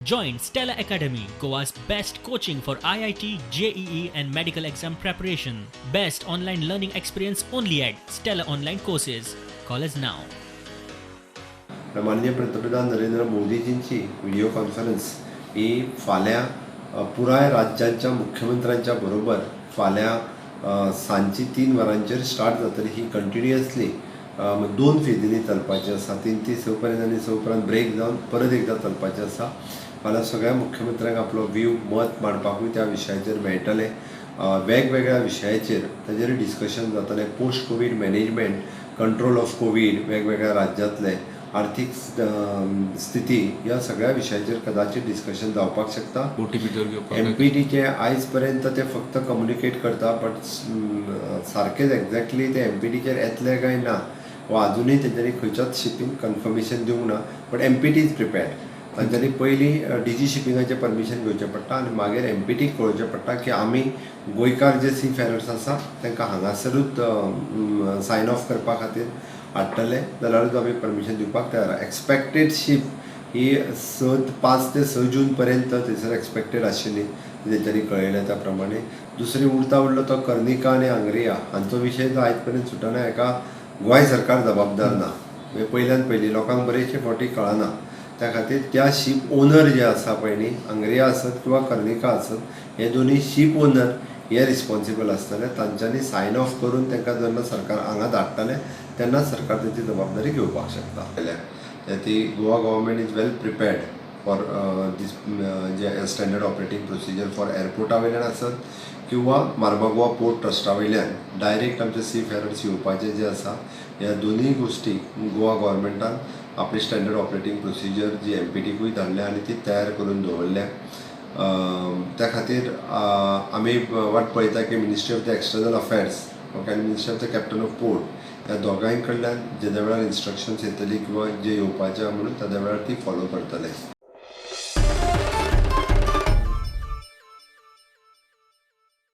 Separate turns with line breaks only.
Join Stella Academy, Goa's best coaching for IIT, JEE, and medical exam preparation. Best online learning experience only at Stella Online Courses. Call us now.
माननीय पंतप्रधान Narendra मोदीजींची video conference ही फाल्यां पुराय राज्यांच्या मुख्यमंत्र्यांच्या बरोबर फाल्यां सांजची 3 वरांचेर स्टार्ट जातली. ही कंटिन्युअसली दोन फेजींनी चलपाची आसा. 3 ते 6 पर्यंत आनी 6 उपरांत ब्रेक जावन परत एकदां चलपाची आसा. फाल्यां सगळ्या मुख्यमंत्र्यांक आपलो व्यू मत मांडपाकूय त्या विशयाचेर मेळटलें. वेगवेगळ्या विशयाचेर ताजेर डिस्कशन जातलें. Post COVID management, control of COVID, वेगवेगळ्या राज्यांतले आर्थीक स्थिती ह्या सगळ्या विशयाचेर कदाचित डिस्कशन जावपाक शकता.
बोटी भितर घेवपाक.
एमपीटीचे आयज पर्यंत ते फक्त कम्युनिकेट करता, बट सारकेच एक्झॅक्टली ते एमपीटीचेर येतले काय ना वा अजुनूय तेंच्यांनी खंयच्याच शिपीन कन्फर्मेशन दिवंक ना, but MPT is prepared. तांच्यांनी पयलीं डीजी शिपिंगाचें परमिशन घेवचें पडटा आनी मागीर एमपीटीक कळोवचें पडटा की आमी गोंयकार जे सी फेरर्स आसा तांकां हांगासरूच सायन ऑफ करपा खातीर हाडटले जाल्यारूच आमी परमिशन दिवपाक तयार आसा. एक्सपेक्टेड शीप ही 5 ते 6 जून पर्यंत थंयसर एक्सपेक्टेड आशिल्ली, तेंच्यांनी कळयलें त्या प्रमाणे. दुसरी उरता उरलो तो कर्निका आनी आंग्रिया हांचो विशय जो आयज पर्यंत सुटना, हेका गोंय सरकार जबाबदार ना. म्हणजे पयल्यान पयलीं लोकांक बरेचशे फावटी कळना. त्या खातीर त्या शीप ओनर जे आसा पळय न्ही, आंग्रिया आसत किंवा कर्निका आसत, हे दोनूय शीप ओनर हे रिस्पॉन्सिबल आसतले. तांच्यांनी सायन ऑफ करून तांकां जेन्ना सरकार हांगा धाडटले तेन्ना सरकार तेची जबाबदारी घेवपाक शकता. ती Goa government is well prepared for this J standard operating procedure for एअरपोर्टा वयल्यान आसत किंवा मार्मागोवा पोर्ट ट्रस्टा वयल्यान डायरेक्ट आमचे सी फेरर्स येवपाचे जे आसा, ह्या दोनूय गोश्टी गोवा गव्हर्मेंटान आपली स्टँडर्ड ऑपरेटींग प्रोसिजर जी एमपीटीकूय धाडल्या आनी ती तयार करून दवरल्या. त्या खातीर आमी वाट पळयता की Ministry of the External Affairs, okay, आनी Ministry of the Captain of Port ह्या दोगांय कडल्यान जेन्ना वेळार इन्स्ट्रक्शन्स येतली किंवा जे येवपाचे आहा म्हणून तेन्ना वेळार ती फॉलो करतले.